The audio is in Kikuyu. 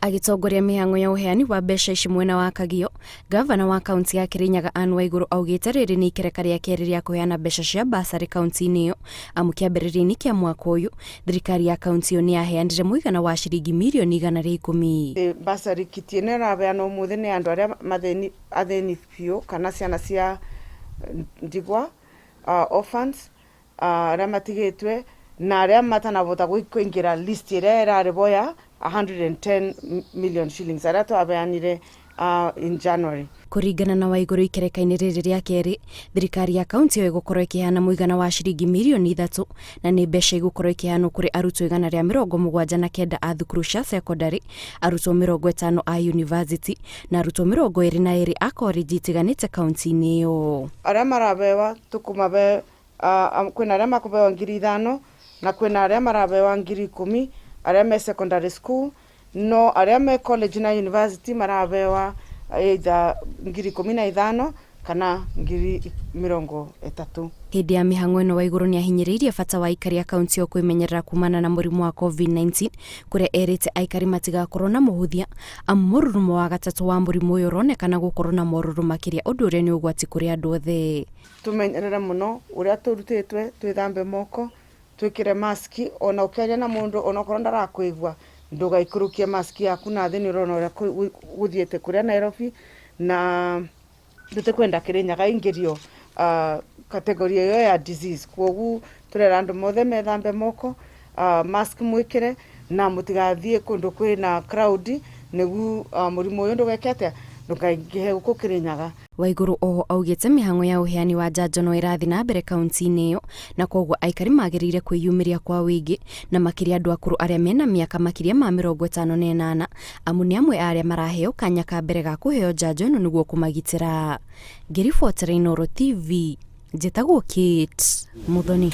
Agĩtongoria mĩhang'o ya ũheani wa mbeca ici mwena wa Kagio, gavana wa kaunti ya Kirinyaga Anne Waiguru augĩte rĩrĩ nĩ ikereka rĩa kerĩ rĩa kũheana mbeca cia basarĩ kaunti-inĩ ĩyo, amu kĩambĩrĩria-inĩ kĩa mwaka ũyũ thirikari ya kaunti ĩyo nĩ yaheanire mũigana wa ciringi mirioni 110. Basarĩ kiti ĩno ĩraheanwo ũmũthĩ nĩ andũ arĩa mathĩni athĩni biũ kana ciana cia ndigwa, orphans, arĩa matigĩtwe na arĩa matanabota kũingĩra list ĩrĩa ĩrarĩ ya 110 million shillings arĩa twaheanire in January. Kũringana na Waiguru, ikereka-inĩ rĩrĩ rĩa kerĩ thirikari ya kaunti ĩyo ĩgũkorwo ĩkĩheana mũigana wa ciringi mirioni 3, na nĩ mbeca igũkorwo ikĩheanwo kũrĩ arutwo 179 a thukuru cia cekondarĩ, arutwo 50 a yunivasĩtĩ na arutwo 22 a korenji itiganĩte kaunti-inĩ ĩyo. Arĩa marabewa tũkũmabe kwĩna arĩa makũbewa 5,000 na kwĩna arĩa marabewa 10,000 arĩa me secondary school, no arĩa me college na university marabewa either 15,000 kana 30,000. Hĩndĩ ya mĩhang'o ĩno, Waiguru nĩ ahinyĩrĩirie bata wa aikari a kaunti ĩyo kwĩmenyerera kumana na mũrimũ wa COVID-19, kũrĩa erĩte aikari matigakorwo na mũhũthia, amu mũrurumo wa gatatũ wa mũrimũ ũyũ ũronekana gũkorwo na morũrũ makĩria, ũndũ ũrĩa nĩ ũgwati kũrĩ andũ othe. Tumenyerere mũno ũrĩa tũrutĩtwe, twĩthambe moko, twĩkĩre maski, ona ũkĩaria na mũndũ onokorwo ndarakwĩgua ndũgaikũrũkie maski yaku na thĩ, nĩ ũrona ũrĩa gũthiĩte kũrĩa Nairobi, na tũtikwenda Kĩrĩnyaga ingĩrio category ĩyo ya disease. Kwoguo tũrera andũ mothe methambe moko, mask mwĩkĩre, na mũtigathiĩ kũndũ kwĩna crowd nĩguo mũrimũ ũyũ ndũgeke atĩa, ndũkaingĩhe gũkũ Kĩrĩnyaga. Waiguru oho augĩte mĩhang'o ya ũheani wa njanjo no ĩrathiĩ na mbere kaunti-inĩ ĩyo, na koguo aikari magĩrĩire kwĩyumĩria kwa wĩingĩ, na makĩria andũ akũrũ arĩa mena mĩaka makĩria ma 58, amu nĩ amwe a arĩa maraheo kanya ka mbere ga kũheo njanjo ĩno nĩguo kũmagitĩra. Ngĩribotera Inooro TV, njĩtagwo Kate Muthoni.